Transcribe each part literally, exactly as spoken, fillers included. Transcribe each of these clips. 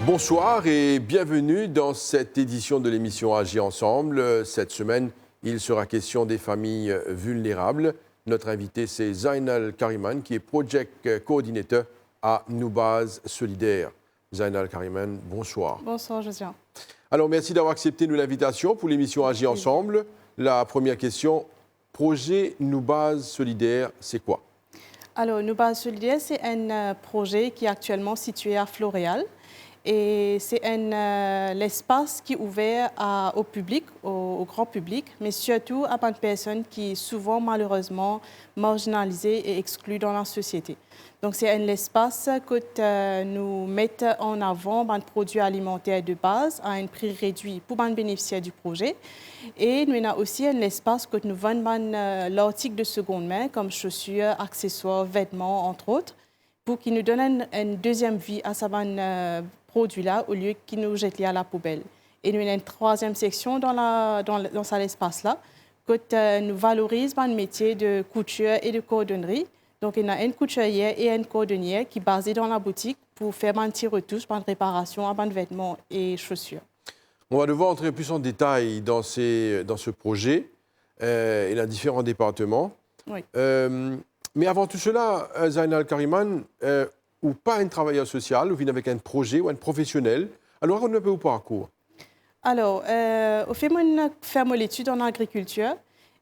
Bonsoir et bienvenue dans cette édition de l'émission Agir ensemble. Cette semaine, il sera question des familles vulnérables. Notre invité, c'est Zainal Kariman, qui est Project Coordinator à Nou Baz Solidaire. Zainal Kariman, bonsoir. Bonsoir, Josian. Alors, merci d'avoir accepté, nou, l'invitation pour l'émission Agir ensemble. La première question, projet Nou Baz Solidaire, c'est quoi ? Alors, Nou Baz Solidaire, c'est un, euh, projet qui est actuellement situé à Floréal. Et c'est un, euh, l'espace qui est ouvert à, au public, au, au grand public, mais surtout à bann personnes qui sont souvent, malheureusement, marginalisées et exclues dans la société. Donc, c'est un espace kot, euh, nou met en avant bann produits alimentaires de base à un prix réduit pour bann bénéficiaires du projet. Et nou ena aussi un espace kot nou vann bann, euh, l'article de seconde main, comme chaussures, accessoires, vêtements, entre autres, pour ki nou donn un, une deuxième vie à sa bann, euh, produits-là, au lieu ki nou zet li à la poubelle. Et nou ena une troisième section dans la, dans, dans cet espace-là, kot, euh, nou valoriz bann métiers de couture et de cordonnerie. Donc, ena une couturière et un cordonnier qui est basé dans la boutique pour faire bann ti retouch, bann réparation à bann vêtements et chaussures. On va devoir entrer plus en détail dans ces, dans ce projet, euh, et dans différents départements. Oui. Euh, mais avant tout cela, euh, Zainal Kariman, euh, ou pa enn travailleur social, ou vinn avek enn projet ou enn professionnel. Alors, raconte-nous un peu ton parcours. Alors, euh, au fait, moi, j'ai fait mon étude en agriculture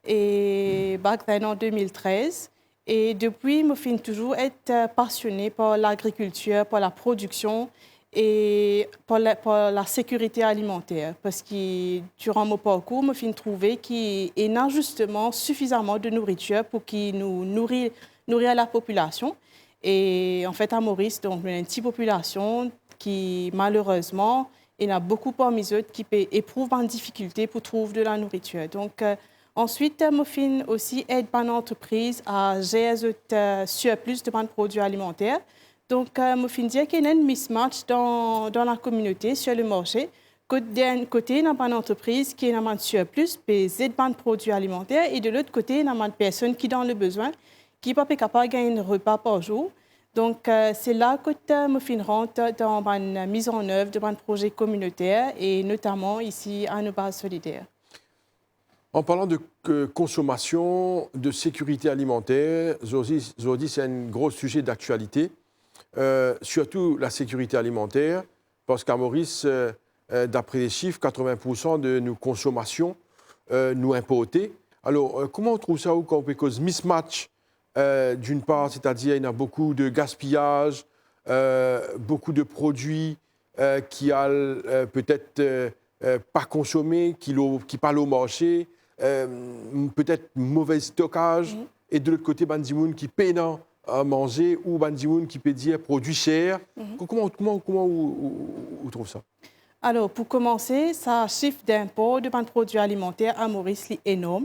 et bac en deux mille treize. Et depuis, mo finn toujours être, euh, passionnée par l'agriculture, par la production et par la, par la sécurité alimentaire. Parce que durant mon parcours, mo finn trouvé ki ena justement suffisamment de nourriture pour ki nou nourrir, nourrir la population. Et en fait, à Maurice, donc, nou ena une petite population qui, malheureusement, ena beaucoup parmi zot ki pe éprouve bann difficulté pour trouver de la nourriture. Donc, euh, Ensuite, mo finn aussi ed bann antrepriz a zer zot, euh, surplus de bann produits alimentaires. Donc, euh, mo finn dir ki ena enn mismatch dans, dans la communauté, sur le marché. Kot, d'un côté, ena bann antrepriz ki ena bann surplus, pe zet bann produits alimentaires, et de l'autre côté, ena bann personnes qui dans le besoin, ki pa pe kapav gagn enn repa par jour. Donc, euh, c'est là kot, euh, mo finn rant dans bann mise en œuvre de bann projet communautaire, et notamment ici à Nou Baz Solidaire. En parlant de, euh, consommation, de sécurité alimentaire, zordi, zordi, c'est un gros sujet d'actualité, euh, surtout la sécurité alimentaire, parce qu'à Maurice, euh, euh, d'après les chiffres, quatre-vingts pour cent de nos consommations, euh, nou inporte. Alors, euh, kouma ou trouv sa, ou, kan ou pe koz mismatch, euh, d'une part, c'est-à-dire il y a beaucoup de gaspillage, euh, beaucoup de produits, euh, ki al, euh, peut-être, euh, euh, pa konsome, ki lor, ki pa lor marse, euh, peut-être mauvais stockage, et de l'autre côté, bann dimoun ki pena, euh, manze, ou bann dimoun ki pe dir produi ser. Ko-, kouma, kouma, kouma ou, ou, ou trouv sa ? Alors, pour commencer, sa sif d'inport de bann produits alimentaires à Maurice, li énorme.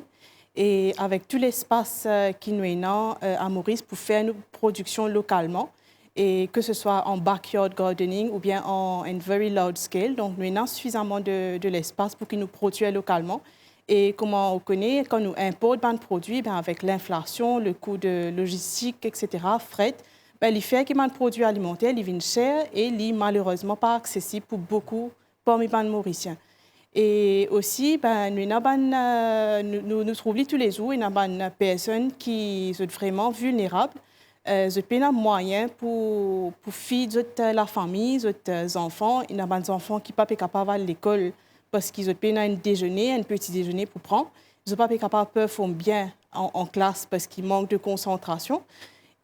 Et avec tout l'espace, euh, ki nou ena, euh, à Maurice pour faire nos productions localement, et que ce soit en backyard gardening ou bien en, en very large scale. Donc, nou ena suffisamment de, de l'espace pour ki nou produi localement. Et kouma ou kone, kan nou inport bann produits, ben, avec l'inflation, le coût de logistique, et cetera, fret, ben, li fer ki bann produits alimentaires, li vinn ser et li malerezman pa aksesib pour beaucoup parmi bann Morisien. Et aussi, ben, nou ena bann, euh, nou, nou, nou trouv li toulezour, ena bann personnes ki zot vraiment vulnérab, euh, zot pena mwayin pour, pour feed zot, euh, lafami, zot, euh, zanfan. Ena bann zanfan ki pa pe kapav al lekol parski zot pena enn dezene, enn peti dezene pour pran. Zot pa pe kapav perform bien an, an klas parski mank de konsantrasion.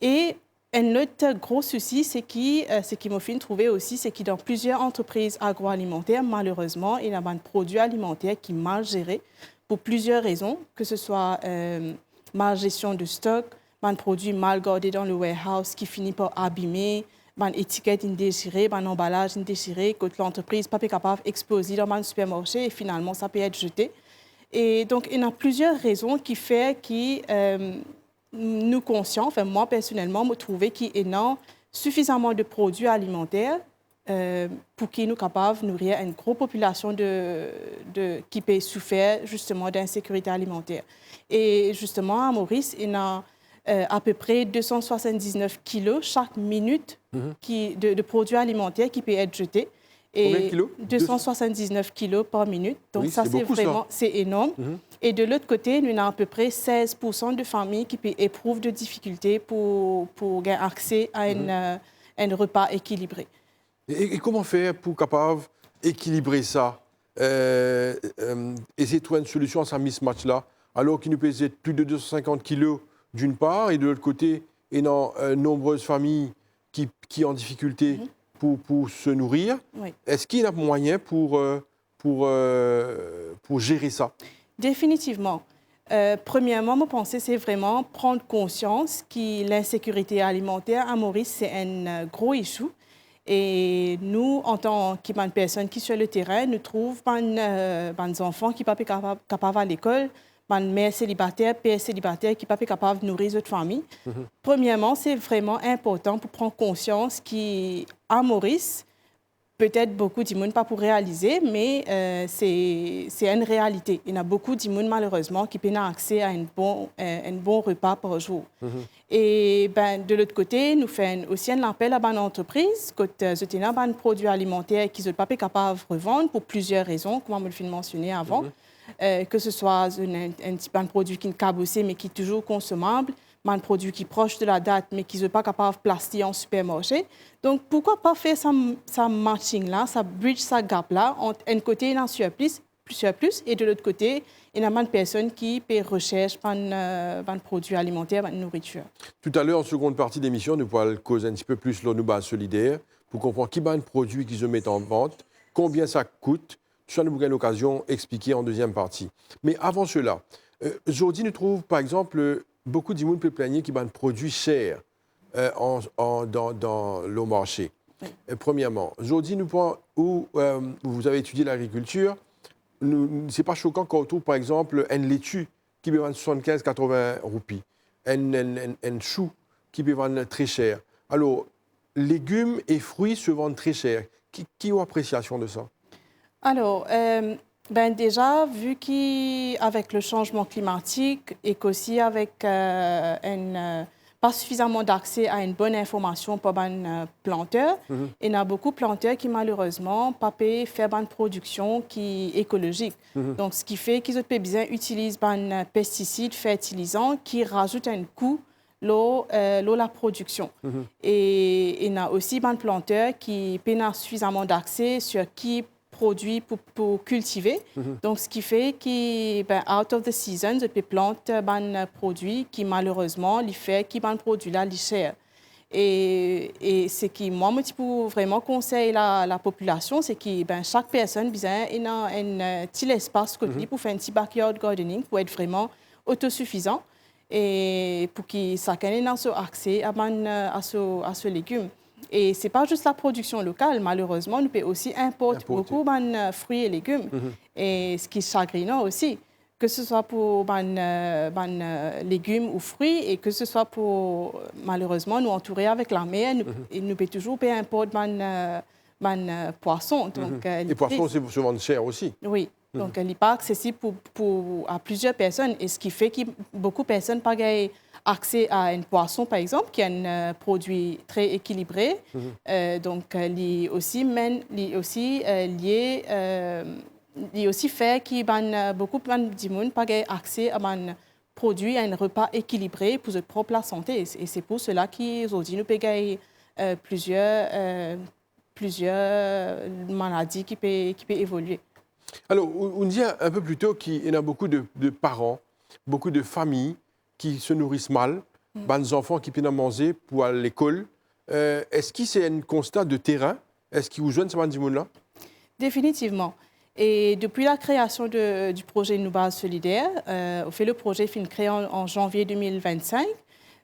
Et enn lot gro sousi, se ki, euh, se ki mo finn trouve osi, se ki dan plizier antrepriz agroalimenter, malerezman, ena bann produi alimenter ki mal zere pour plizier rezon, ke se swa, euh, mal gestion de stock, bann produi mal garde dan le warehouse ki fini par abime, bann etiket inn dezire, bann anbalaz inn dezire, kot lantrepriz pa pe kapav expose li dan bann sipermarse e finalman sa pe et zete. E donk, ena plizier rezon ki fer ki, euh, nou konsian, enfin, mwa personelman, mo trouve ki ena sifizaman de produi alimenter, euh, pour ki nou kapav nourir enn gro popilasion de, de, ki pe soufer zisteman d'insekirite alimenter. E zisteman, a Moris, ena, euh, apepre deux cent soixante-dix-neuf kilo sak minit ki, de, de produi alimenter ki pe et zete. Konbien kilo? Deux cent soixante-dix-neuf kilo par minit. Donk sa, se boukou, sa. Vréman, se enorm. E de lot kote, nou ena apepre sez poursan de fami ki pe eprouv de difikilte pou, pou gagn akse a enn, euh, enn repa ekilibre. E, e, e kouma fer pou kapav ekilibre sa? Euh, euh, esey trouv enn solision a sa mismatch la, alor ki nou peze plis de deux cent cinquante kilo, d'une part, e de lot kote, ena, euh, nonbrez fami ki, ki an difikilte pou, pou se nourir. Wi. Eski ena mwayin pou, euh, pou, euh, pou zere sa? Definitivman. Euh, premierman, mo panse se vréman pran konsians ki linsekirite alimanter a Moris se enn, euh, gro issue. E nou, antan ki bann personn ki sir le terin, nou trouv bann, euh, bann zanfan ki pa pe kapav, kapav al lekol, bann mer selibater, per selibater ki pa pe kapav nouri zot fami. Premierman, se vréman inportan pou pran konsians ki a Moris, petet boukou dimoun pa pou realize, me, euh, se, se enn realite. Ena boukou dimoun, malerezman, ki pena akse a enn bon, euh, enn bon repa par zour. E ben, de lot kote, nou fer enn, osi enn lapel a bann antrepriz, kot, euh, zot ena bann prodwi alimanter ki zot pa pe kapav revann pou plizier rezon, kouma mo finn mansione avan. Euh, ke se swa enn, enn, enn ti bann prodwi ki kabose, me ki touzour konsomab, bann prodwi ki pros de la dat, me ki zot pa kapav plas li an sipermarse. Donk, poukwa pa fer sa, sa matching la, sa bridge, sa gap la, ant enn kote ena sirplis, sirplis, e de lot kote, ena bann personn ki pe resers bann, euh, bann prodwi alimanter, bann nouritir. Toutaler, an segonn parti demision, nou pou al koz enn tipe plis lor nou baz solider, pou konpran ki bann prodwi ki zot met an vant, konbien sa kout, tou sa nou pou gagn lokazion explike an deziem parti. Me avan sela, euh, zordi nou trouv, par exanp, euh, boukou dimoun pe pligne ki bann prodwi ser, euh, an, an, dan, dan, lor marse. Wi. Euh, premierman, zordi nou pran, ou, euh, vous avez étudié l'agriculture, nou, se pa sokan kan ou trouv, par exanp, enn leti ki pe vann swasann-kinz, katrovin roupi, enn, enn, enn, enn sou ki pe vann tre ser. Alor, legim e frwi se vann tre ser. Ki, ki ou apresiasion de sa? Alor, euh, ben deza, vi ki avek le sanzman klimatik ek osi avek, euh, enn, euh, pa sifizaman dakse a enn bonn informasion par bann, euh, planter, ena boukou planter ki malerezman pa pe fer bann prodiksion ki ekolozik. Donk, seki fer ki zot pe bizin itiliz bann, euh, pestisid, fertilizan ki razout enn kou lor, euh, lor laprodiksion. E ena osi bann planter ki pena sifizaman dakse sir ki prodwi pou, pou kiltive. Donk, seki fer ki, ben, out of the season, zot pe plant bann prodwi ki, malerezman, li fer ki bann prodwi la, li ser. E, e seki mwa, mo ti pou vréman konsey la, lapopilasion, seki, ben, sak personn bizin ena enn, euh, ti lespas kot li pou fer enn ti backyard gardening pou et vréman otosifizan e pou ki sakenn ena so akse a bann, euh, a so, a so legim. E se pa zis laprodiksion lokal, malerezman, nou pe osi inport boukou bann, euh, frwi e legim. E seki sagrinan osi, ke se swa pou bann, euh, bann, euh, legim ou frwi, e ke se swa pou, malerezman, nou antoure avek lamer, nou, e nou pe touzour pe inport bann, euh, bann, euh, pwason. Donk, euh, e pwason, se souvan ser osi. Wi. Donk, euh, li pa aksesib pou, pou, a plizier personn, e seki fer ki boukou personn pa gagn akse a enn pwason, par exanp, ki enn, euh, prodwi tre ekilibre. Euh, donk, euh, li osi menn, li osi, euh, lie, euh, li osi fer ki bann, euh, boukou bann dimoun pa gagn akse a bann prodwi, a enn repa ekilibre pou zot prop lasante. E, e se pou sela ki zordi nou pe gagn, euh, plizier, euh, plizier maladi ki pe, ki pe evolie. Alor, ou, ou dir enn pe pli to ki ena boukou de, de paran, boukou de fami ki se nouris mal, bann zanfan ki pena manze pou al lekol. Euh, eski se enn konsta de terin? Eski ou zwenn sa bann dimoun la? Definitivman. E depi lakreasion de, di proze Nou Baz Solider, euh, anfet, le proze finn kree an, an zanvie de mil vinn-sink,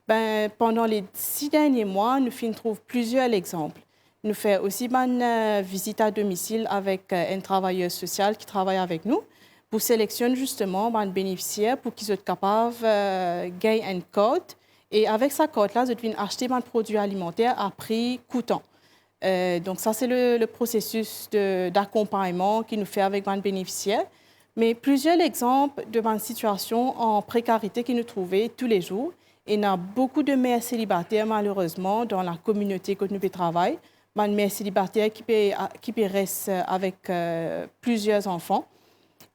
ben, pandan le sis dernie mwa, nou finn trouv plizier lexanp. Nou fer osi bann, euh, vizit a domisil avek, euh, enn travayer sosial ki travay avek nou pou seleksionn zisteman bann benefisier pou ki zot kapav, euh, gagn enn kart. E avek sa kart la, zot vinn aste bann prodwi alimanter a pri koutan. Euh, donk sa se le, le prosesis de, dakonpagnman ki nou fer avek bann benefisier. Me plizier lexanp de bann sitiasion an prekarite ki nou trouve toulezour. Ena boukou de mer selibater, malerezman, dan lakominote kot nou pe travay, bann mer selibater ki pe, ki pe res, eh, avek, eh, plizier zanfan,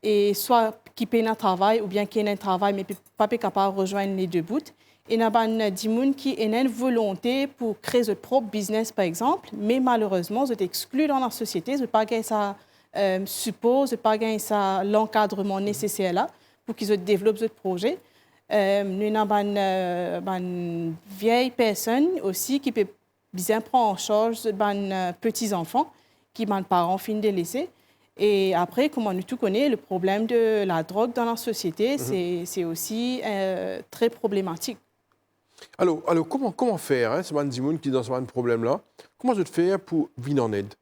e swa ki pena travay oubien ki ena enn travay me pe, pa pe kapav rezwenn le de bout. Ena bann dimoun ki ena enn volonte pou kre zot prop biznes, par exanp, me malerezman, zot exkli dan lasosiete, zot pa gagn sa, eh, sipor, zot pa gagn sa lankadreman neseser la pou ki zot devlop zot proze. Eh, nou ena bann, eh, bann vie personn osi ki pe bizin pran an sarz zot bann, eh, peti zanfan ki bann paran finn delese. E apre, kouma nou tou kone, le problem de ladrog dan lasosiete, se, se osi, eh, tre problematik. Alor, alor, kouma, kouma fer, hein, sa bann dimoun ki dan sa bann problem la, kouma zot fer pou vinn an ed?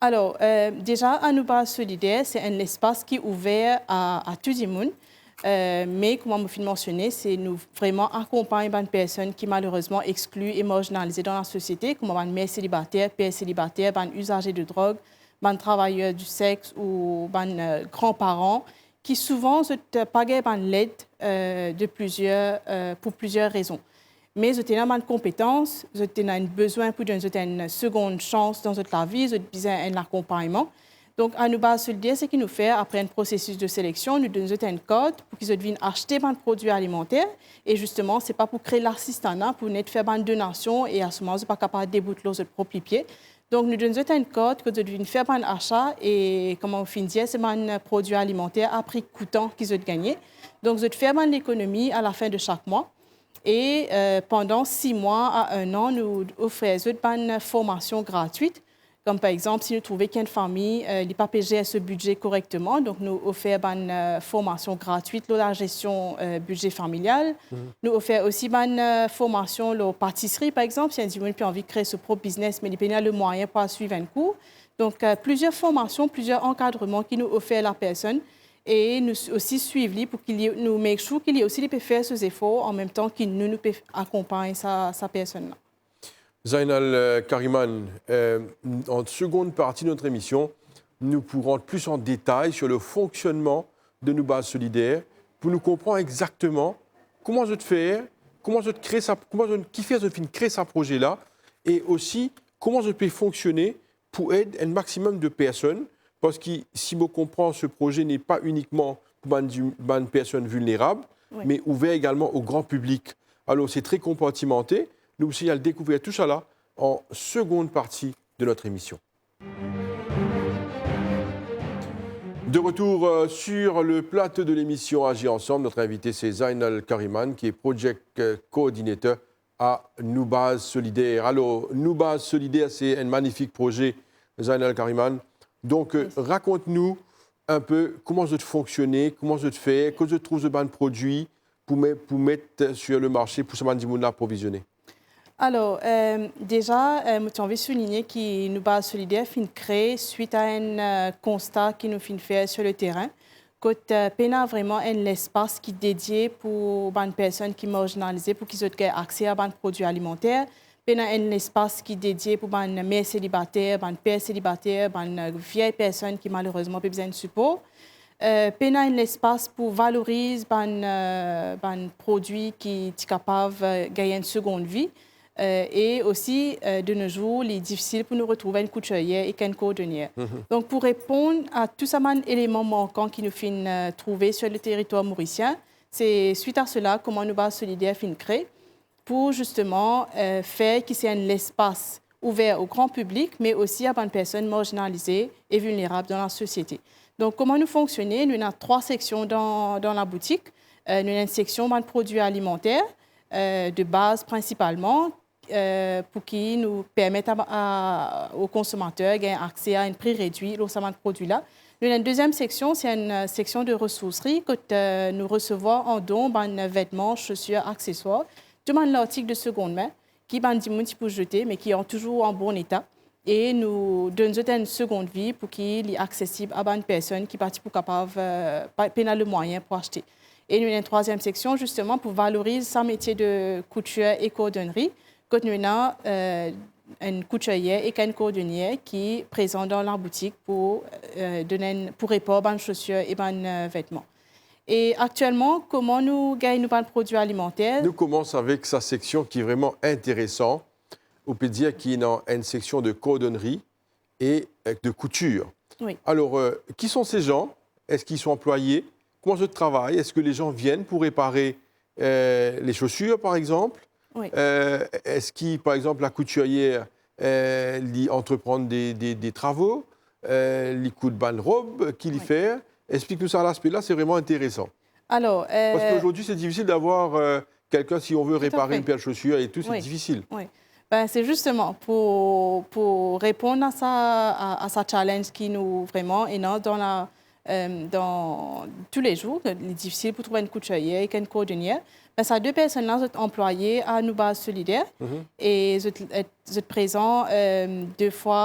Alor, eh, deza, Annou Baz Solider, se enn lespas ki ouver a, a tou dimoun. Eh, me, kouma mo finn mansione, se nou vreman akonpagn bann personn ki malerezman exkli e marzinalize dan lasosiete, kouma bann mer selibater, per selibater, bann izaze de drog, bann travayer di sex ou bann, eh, gran paran, ki souvan zot, eh, pa gagn bann led, eh, de plizier, eh, pou plizier rezon. Me zot ena bann konpetans, zot ena enn bezwin pou donn zot enn segonn sans dan zot lavi, zot bizin enn lakonpagnman. Donk, Annou Baz Solider, seki nou fer, apre enn prosesis de seleksion, nou donn zot enn kart pou ki zot vinn aste bann prodwi alimanter. E zisteman, se pa pou kre lasistana, pou net fer bann donasion e a se moman zot pa kapav debout lor zot prop lipie. Donk, nou donn zot enn kart kot zot vinn fer bann asa e, kouma mo finn dir, se bann prodwi alimanter a pri koutan ki zot gagne. Donk, zot fer bann lekonomi a lafin de sak mwa. E, eh, pandan sis mwa a enn an, nou ofer zot bann formasion gratwit. Kom par exanp, si nou trouve ki enn fami, eh, li pa pe zer so bidze korekteman, donk nou ofer bann, eh, formasion gratwit lor lagestion, eh, bidze familial. Nou ofer osi bann, eh, formasion lor patisri, par exanp, si enn dimoun pe anvi kre so prop biznes, me li pena lemwayin pou al swiv enn kour. Donk, eh, plizier formasion, plizier ankadreman ki nou ofer lapersonn e nou s-, osi swiv li pou ki li, nou make sure ki li osi li pe fer so zefor anmemtan ki nou, nou pe akonpagn sa, sa personn la. Zainal, eh, Kariman, eh, an segonn parti de notre émission, nou pou rant plis an detay sur le fonctionnement de nou baz solider, pou nou konpran exakteman kouma zot fer, kouma zot kre sa, kouma zot, kifer zot finn kre sa proze la, e osi kouma zot pe fonksione pou ed enn maximum de personn, parski si mo konpran, se proze n'est pas uniquement pou bann di-, bann personn vilnerab, wi, me ouver egalman o gran piblik. Alor, se tre konpartimante. Nou pou al dekouvrir tou sa la an segonn parti de notre émission. De retour, euh, sur le plateau de l'émission Agir Ensemble. Notre invité, c'est Zainal Kariman, qui est Project, euh, Coordinator a Nou Baz Solider. Alor, Nou Baz Solider, se enn manifik proze, Zainal Kariman. Donk, euh, rakont nou enpe kouma zot fonksione, kouma zot fer, kot zot trouv zot bann prodwi pou me-, pou met sur le marché, pou sa bann dimoun la aprovizione. Alor, euh, deza, euh, mo ti anvi souligne ki Nou Baz Solider finn kre swit a enn, euh, konsta ki nou finn fer sur le terrain. Kot, eh, pena vreman enn lespas ki dedie pou bann personn ki marzinalize, pou ki zot gagn akse a bann prodwi alimanter. Pena enn lespas ki dedie pou bann mer selibater, bann per selibater, bann, eh, vie personn ki malerezman pe bizin sipor. Eh, pena enn lespas pou valoriz bann, eh, bann prodwi ki ti kapav, eh, gagn enn segonn vi. Eh, e osi, eh, de nos jours, li difisil pou nou retrouv enn koutirier ek enn kordonier. Donk, pou reponn a tou sa bann eleman mankan ki nou finn, eh, trouve sur le teritwar morisien, se swit a sela kouma Nou Baz Solider finn kre, pou zisteman, eh, fer ki se enn lespas ouver o gran piblik, me osi a bann personn marzinalize e vilnerab dan lasosiete. Donk, kouma nou fonksione, nou ena trwa seksion dan, dan laboutik. Eh, nou ena enn seksion bann prodwi alimanter, eh, de baz prinsipalman, eh, pou ki nou permet a, a, o konsomater gagn akse a enn pri redwi lor sa bann prodwi la. Nou ena enn deziem seksion, se enn, eh, seksion de resourserie, kot, eh, nou resevwar an don bann vetman, sosir, akseswar, tou bann lartik de seconde main ki bann dimoun ti pou zete, me ki an touzour an bon eta. E nou donn zot enn segonn vi pou ki li aksesib a bann personn ki pa ti pou kapav, eh, pa, pena lemwayin pou aste. E nou ena enn trwaziem seksion, zisteman, pou valoriz sa metie de koutir e kordoneri, kot nou ena, eh, enn koutirier ek enn kordonier ki prezan dan laboutik pou, eh, donn enn, pou repar bann sosir e bann, eh, vetman. E aktielman, kouma nou gagn nou bann prodwi alimanter? Nou koumans avek sa seksion ki vreman interesan, ou peut dire qu'il y a une section de cordonnerie et, euh, de couture. Oui. Alors, euh, qui sont ces gens ? Est-ce qu'ils sont employés ? Comment ça travaille ? Est-ce que les gens viennent pour réparer, euh, les chaussures, par exemple ? Oui. Euh, est-ce que, par exemple, la couturière, euh, li entreprend des, des, des travaux, euh, li koud bann rob, ki li fer ? Explique-nous ça, l'aspect-là, c'est vraiment intéressant. Alors, euh, parce qu'aujourd'hui, c'est difficile d'avoir, euh, quelqu'un, si on veut réparer une paire de chaussures et tout, c'est difficile. Oui. Ben, c'est justement pour, pour répondre à ça, à, à sa challenge ki nou vraiment, et non dans la, euh, dans tous les jours, li difisil pou trouv enn koutirier ek enn kordonier. Ben, sa de personn la, zot anplwaye a nou baz solider e zot, zot prezan, euh, de fwa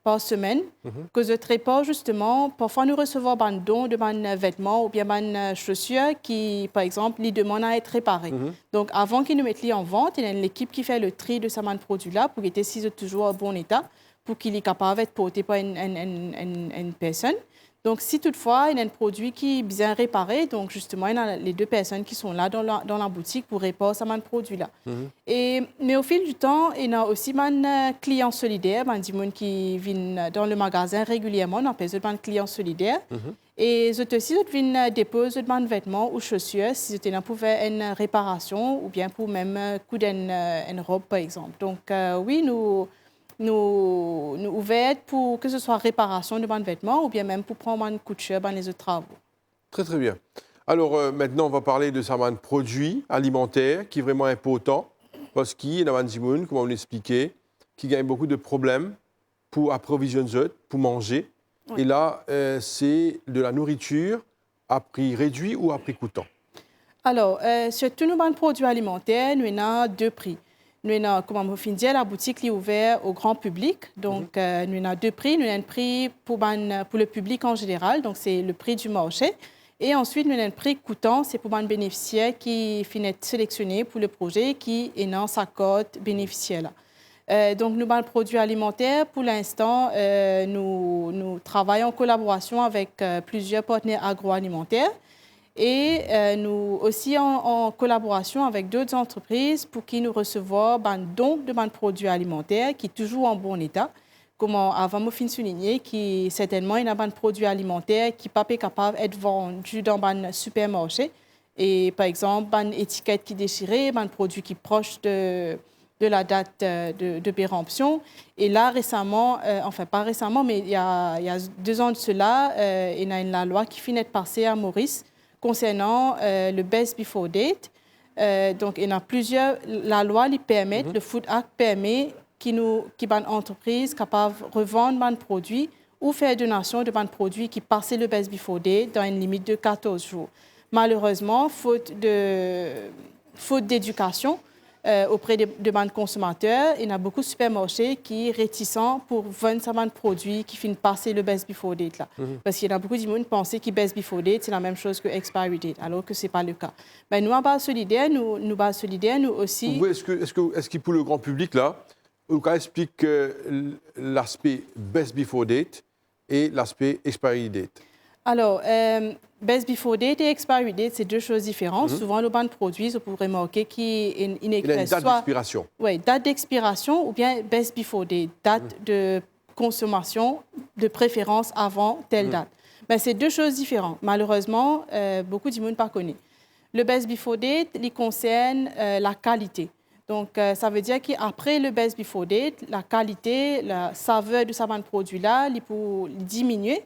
par semenn, ke zot repar zisteman, parfwa nou resevwar bann don de bann vetman oubien bann, euh, sosir ki, par exanp, li demann a et repare. Donk, avan ki nou met li an vant, ena enn lekip ki fer le tri de sa bann prodwi la pou gete si zot touzour an bon eta, pou ki li kapav et porte par enn, enn, enn, enn, enn personn. Donk, si toutfwa ena enn prodwi ki bizin repare, donk, zisteman, ena le de personn ki son la dan la, dan laboutik pou repar sa bann prodwi la. E, me o fil di tan, ena osi bann, euh, klian solider, bann dimoun ki vinn dan le magazin regilierman, nou apel zot bann klian solider. E zot osi, zot vinn, euh, depoz zot bann vetman ou sosir, si zot ena pou fer enn reparasion oubien pou mem, euh, koud enn, euh, enn rob, par exanp. Donk, euh, wi, nou, nou, nou ouver pou ke se swa reparasion de bann vetman oubien mem pou pran bann koutirier, bann lezot travo. Très, très bien. Alors, euh, maintenant, on va parler de sa bann prodwi alimanter ki vreman inportan, parski ena bann dimoun, kouma nou explike, ki gagn boukou de problem pou aprovizionn zot, pou manze. Wi. E la, euh, se de la nouritir a pri redwi ou a pri koutan? Alor, euh, sirtou nou bann prodwi alimanter, nou ena de pri. Nou ena, kouma mo finn dir, laboutik li ouver o gran piblik. Donk, euh, nou ena de pri. Nou ena enn pri pou bann, pou le piblik an zeneral, donk se le pri di marse. E answit, nou ena enn pri koutan, se pou bann benefisier ki finn et seleksioné pou le proze, ki ena sa kart benefisier la. Euh, donk, nou bann prodwi alimanter, pou linstan, euh, nou, nou travay an kolaborasion avek, euh, plizier partner agroalimanter. E, euh, nou osi an, an kolaborasion avek dot zantrepriz pou ki nou resevwar bann don de bann prodwi alimanter ki touzour an bon eta. Kouma avan mo finn souligne ki sertennman ena bann prodwi alimanter ki pa pe kapav et vandi dan bann sipermarse. E par exanp, bann etiket ki desire, bann prodwi ki pros de, de la dat, euh, de, de perampsion. E la, resaman, euh, anfin, pa resaman, me il y a, il y a deux ans de cela, euh, ena enn lalwa ki finn et pase a Moris konsernan, euh, le best before date. Euh, donk, ena plizier lalwa li permet, le Food Act permet ki nou, ki bann antrepriz kapav revann bann prodwi ou fer donasion de bann prodwi ki pase le best before date dan enn limit de katorz zour. Malerezman, fot de, fot dedikasion, euh, opre de, de bann konsomater, ena boukou sipermarse ki retisan pou vann sa bann prodwi ki finn pase le best before date la. Parski ena boukou dimoun panse ki best before date, se lamem soz ke expiry date, alor ke se pa le ka. Ben, nou, a Baz Solider, nou, nou Baz Solider, nou osi. Wi, eski, eski, eski pou le gran piblik la, ou kapav explik, euh, l-, laspe best before date e laspe expiry date? Alor, euh, best before date e expiry date, se de soz diferan. Souvan, lor bann prodwi, zot pou remarke ki ena, ena, ena enn dat dekspirasion. Wi, dat dekspirasion oubien best before date, dat de konsomasion, de preferans avan tel dat. Me se de soz diferan. Malerezman, euh, boukou dimoun pa kone. Le best before date, li konsern, euh, lakalite. Donk, euh, sa ve dir ki apre le best before date, lakalite, lasaver de sa bann prodwi la, li pou diminie,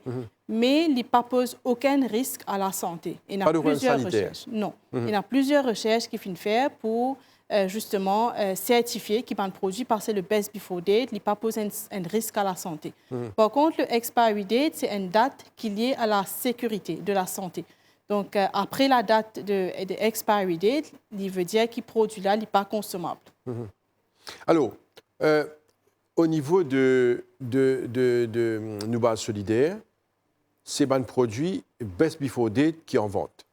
me li pa poz okenn risk a lasante. Ena plizier reserch. Non. Ena plizier reserch ki finn fer pou, euh, zisteman, euh, sertifie ki bann prodwi pase le best before date, li pa poz enn, enn risk a lasante. Par kont, le expiry date, se enn dat ki lie a lasekirite de lasante. Donk, euh, apre ladat de, de expiry date, li ve dir ki prodwi la, li pa konsomab. Alor, euh, o nivo de, de, de, de, mm, nou Baz Solider, se bann prodwi best before date ki an vant?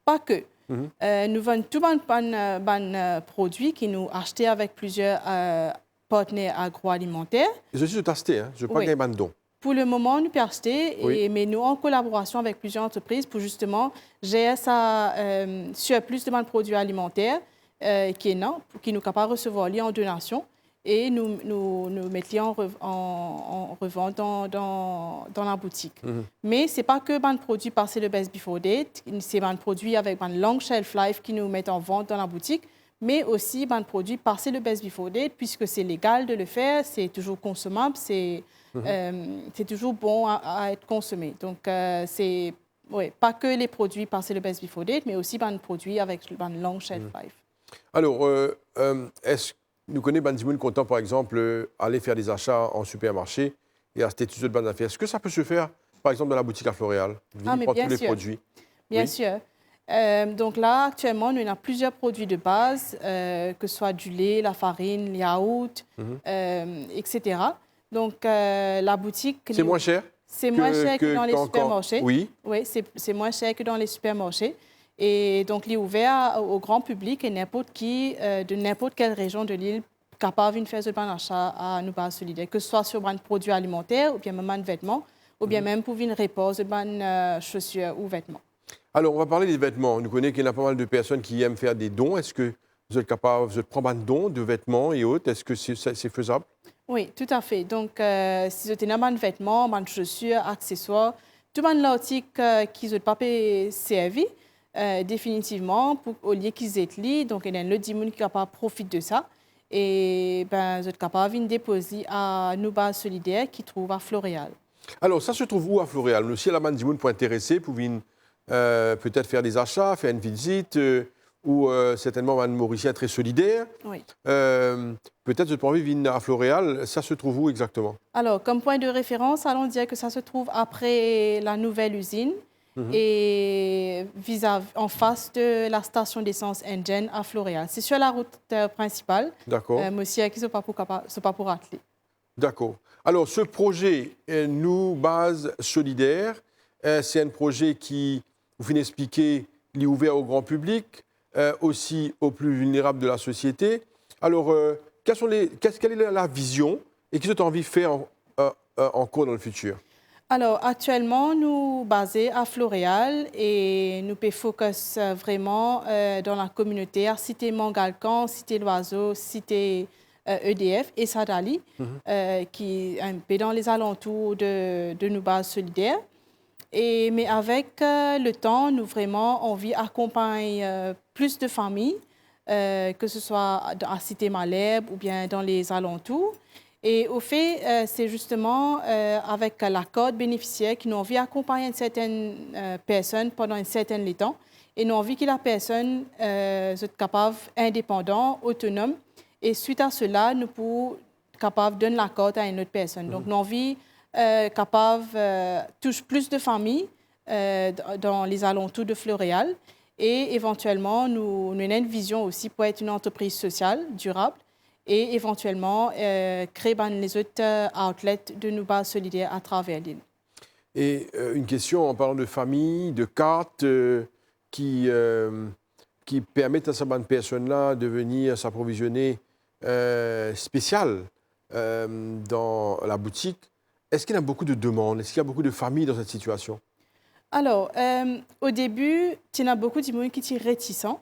Pa ke. Euh, nou vann tou bann, bann, euh, bann, euh, prodwi ki nou aste avek plizier, euh, partner agroalimanter. Zot osi zot aste, hein? Zot pa gagn bann don? Pou le moman, nou pe aste, e, me nou an kolaborasion avek plizier antrepriz pou zisteman zer sa, euh, sirplis de bann prodwi alimanter, euh, ki ena, pou ki nou kapav resevwar li an donasion. e nou, nou, nou met li an rev-, an, an revant dan, dan, dan laboutik. Mhm. Me se pa ke bann prodwi pase le best before date, se bann prodwi avek bann long shelf life ki nou met an vant dan laboutik, me osi bann prodwi pase le best before date, puiske se legal de le fer, se touzour konsomab, se, Mhm. euh, se touzour bon a, a et konsome. Donk, euh, se, wi, pa ke le prodwi pase le best before date, me osi bann prodwi avek bann long shelf Mhm. life. Alor, euh, euh, eski nou kone bann dimoun kontan, par exanp, euh, ale fer de zasa an sipermarse e aste tou zot bann zafer. Eski sa pe se fer, par exanp, dan laboutik a Floréal? Vini Ah, mais pran bien tou le sûr. prodwi. Bien Oui. sûr. Euh, donc là, actuellement, nous avons plusieurs produits de base, euh, que ce soit du lait, la farine, le yaourt, Mhm. euh, et cetera. Donc, euh, la boutique... Se mwin ser C'est moins ke, cher que ke, dans les ke ankor. supermarchés. Oui. Oui, c'est, c'est moins cher que dans les supermarchés. Et donc, il est ouvert à, au grand public et n'importe qui, euh, de n'importe quelle région de l'île, kapav vinn fer zot bann asa a nou baz solidè, ke se swa sir bann prodwi alimantè, oubien mem bann vetman, oubien Mhm. mem pou vinn repar zot bann, euh, chosir ou vetman. Alors, on va parler des vêtements. Nou kone ki ena pa mal de personn ki em fer de don. Eski zot kapav, zot pran bann don de vetman e ot? Eski se, se, se fezab? Oui, tout à fait. Donc, euh, si zot ena bann vetman, bann chosir, akseswar, tou bann lartik, euh, ki zot pa pe servi, euh, definitivman, pou, olie ki zet li, donk, ena enn lot dimoun ki kapav profit de sa. E, ben, zot kapav vinn depoz li a nou baz solidè ki trouv a Floréal. Alors, ça se trouve où à Floréal? Osi, la bann dimoun pou interese, pou vinn, euh, peut-être faire des achats, faire une visite, euh, ou, euh, certainement bann Morisien très solidaires. Oui. Euh, peut-être zot pou anvi vinn a Floréal, ça se trouve où exactement? Alors, comme point de référence, allons dire que ça se trouve après la nouvelle usine Mhm. et vis-à-, en face de la station d'essence Engen à Floréal. C'est sur la route, euh, principale. D'accord. Euh, mo sir ki zot pa pou kapa-, zot pa pou rat li. D'accord. Alors, ce projet, euh, Nou Baz Solidaire, euh, c'est un projet qui, ou finn explike, li ouver au grand public, euh, aussi aux plus vulnérables de la société. Alors, euh, quelles sont les, qu'est-ce, quelle est la, la vision et ki zot anvi fer an-, euh, euh, ankor dans le futur? Alors, actuellement, nou baze a Floréal e nou pe focus, euh, vraiment, euh, dans la communauté, à Cité Mangalcan, Cité Loiseau, Cité, euh, E D F et Sadali, Mhm. euh, qui est un peu dans les alentours de, de nos bases solidaires. Et, mais avec, euh, le temps, nou vraiment anvi akonpagn, euh, plus de familles, euh, que ce soit à, à Cité Malherbe ou bien dans les alentours. Et au fait, euh, c'est justement, euh, avec la carte bénéficiaire ki nou anvi akonpagn enn sertenn, euh, personn pandan enn sertenn letan. E nou anvi ki la personn, euh, zot kapav indépandan, otonom. E suite à cela, nou pou kapav donn lakart a enn lot personn. Donk, Mhm. nou anvi, euh, kapav, euh, touche plus de familles, euh, d-, dans les alentours de Floréal. Et éventuellement, nou, nou ena enn vizion osi pou et enn antreprise sosial, dirab, e éventuellement, euh, kre bann lezot, euh, outlet de nou baz solidaire à travers l'île. Et, euh, une question, en parlant de famille, de carte, euh, qui, euh, qui permet à sa bann personn la de venir s'approvisionner, euh, spécial, euh, dans la boutique. Est-ce qu'il y a beaucoup de demandes? Est-ce qu'il y a beaucoup de familles dans cette situation? Alors, euh, au début, ti ena boukou dimoun ki ti retisan,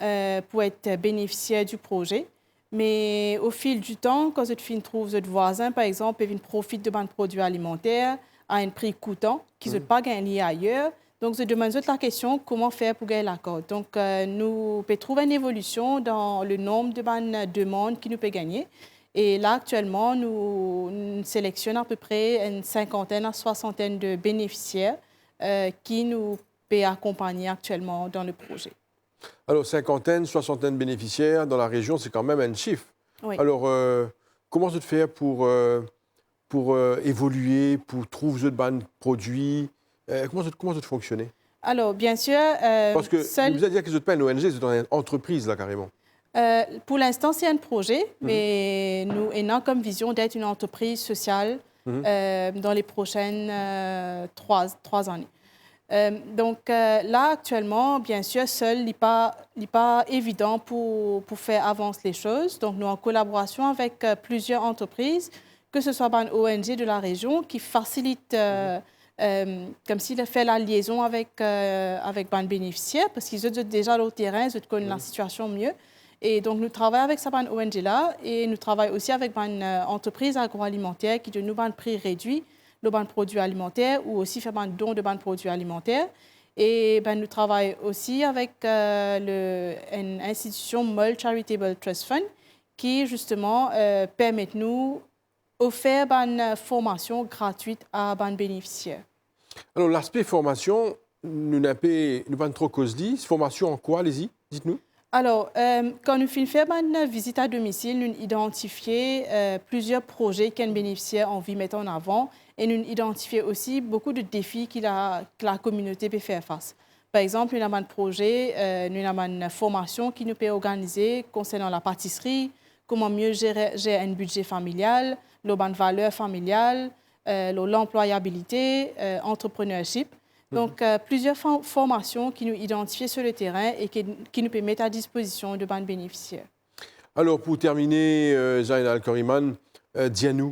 euh, pou et benefisier du projet. Me au fil du temps, kan zot finn trouv zot vwazin, par exanp, pe vinn profit de bann prodwi alimanter a enn pri koutan, ki zot Mm. pa gagn li ayer, donk zot demann zot lakestion, kouma fer pou gagn lakart? Donk, euh, nou pe trouv enn evolision dan le nonb de bann demann ki nou pe gagne. E la, aktielman, nou, nou seleksionn apepre enn sinkantenn a swasantenn de benefisier, euh, ki nou pe akonpagne aktielman dan le projet. Alors, cinquantaine, soixantaine bénéficiaires dans la région, c'est quand même un chiffre. Oui. Alors, euh, kouma zot fer pou, euh, pou, euh, evolie, pou trouv zot bann prodwi? Euh, kouma zot, kouma zot fonksionn? Alors, bien sûr, euh, Parski sel nou bizin dir ki zot pa enn O N G, zot enn antrepriz la, kareman. Euh, pour l'instant, c'est un projet, Mhm. mais nous, on a comme vision d'être une entreprise sociale, Mhm. euh, dans les prochaines, euh, trois, trois années. Euh, donc, euh, là, actuellement, bien sûr, seul, li pa, li pa évident pour, pour faire avancer les choses. Donc, nous, en collaboration avec, euh, plusieurs entreprises, que ce soit bann O N G de la région qui facilitent, euh, Mhm. euh, comme si de faire la liaison avec, euh, avec bann bénéficiaires, parce qu'ils ont déjà le terrain, ils connaissent la Mhm. situation mieux. E donk, nou travay avek sa bann O N G la e nou travay osi avek bann, eh, antrepriz agroalimanter ki donn nou bann pri redwi lor bann prodwi alimanter ou osi fer bann don de bann prodwi alimanter. E, ben, nou travay osi avek, eh, le, enn institision Mole Charitable Trust Fund ki, zisteman, eh, permet nou ofer bann, eh, formasion gratwit a bann benefisier. Alor, laspe formasion, nou ena pe, nou pa'nn tro koz li. Formasion an kwa, alezi, dit nou? Alor, eh, kan nou finn fer bann vizit a domisil, nou idantifie, eh, plizier proze ki enn benefisier anvi met an avan e nou idantifie osi boukou de defi ki la, ki lakominote pe fer fas. Par exanp, nou ena bann proze, eh, nou ena bann formasion ki nou pe organize konsernan lapatisri, kouma mie zere, zer enn bidze familial, lor bann valer familial, eh, lor lanplwayabilite, eh, entrepreneurship. Donk, eh, plizier fo-, formasion ki nou idantifie sir le terin e ki, ki nou pe met a dispozision de bann benefisier. Alor, pou termine, eh, Zainal Kariman, eh, dir nou,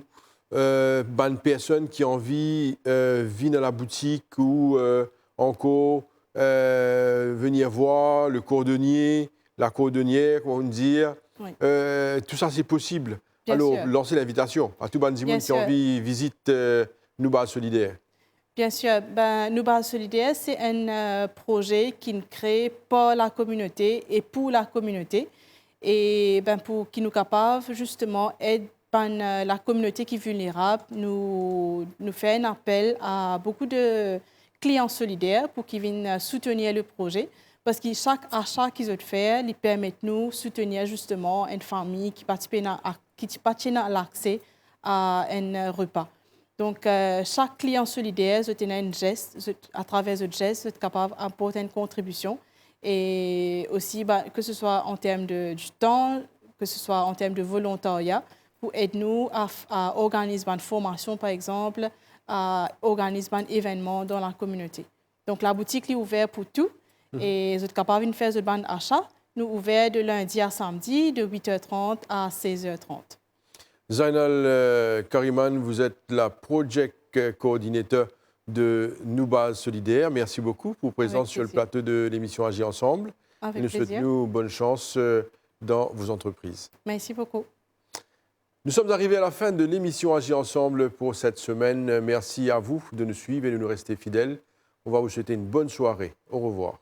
eh, bann personn ki anvi, eh, vinn a laboutik ou, eh, ankor, eh, venir vwar le kordonie, la kordonier, kouma nou dir, wi, eh, tou sa, se posib. Bien sir. Alor, lans linvitasion a tou bann dimoun ki anvi vizit, eh, nou Baz Solider. Bien sir. Ben, nou Baz Solider, se enn, eh, proze ki'nn kree par lakominote e pou lakominote. E, ben, pou ki nou kapav, zisteman, ed bann, eh, lakominote ki vilnerab, nou, nou fer enn apel a boukou de klian solider pou ki vinn, eh, soutenir le proze. Parski sak asa ki zot fer, li permet nou soutenir zisteman enn fami ki pa ti pena ak-, ki ti pa ti ena lakse a enn, eh, repa. Donk, eh, sak klian solider, zot ena enn zes, zot, atraver zot zes, zot kapav aport enn kontribision. E osi, ba, ke se swa an term de, di tan, ke se swa an term de volontarya, pou ed nou a f-, a organiz bann formasion, par exanp, a organiz bann evennman dan lakominote. Donk, laboutik, li ouver pou tou, mhm, e zot kapav vinn fer zot bann asa. Nou ouver de lindi a samdi, de wit er trant a sez er trant. Zainal, euh, Kariman, vous êtes la project coordinator de Nou Baz Solider. Merci beaucoup pour présence sur le plateau de l'émission Agir Ensemble. Avec plaisir. Et nous souhaitons bonne chance, euh, dans vos entreprises. Merci beaucoup. Nous sommes arrivés à la fin de l'émission Agir Ensemble pour cette semaine. Merci à vous de nous suivre et de nous rester fidèles. On va vous souhaiter une bonne soirée. Au revoir.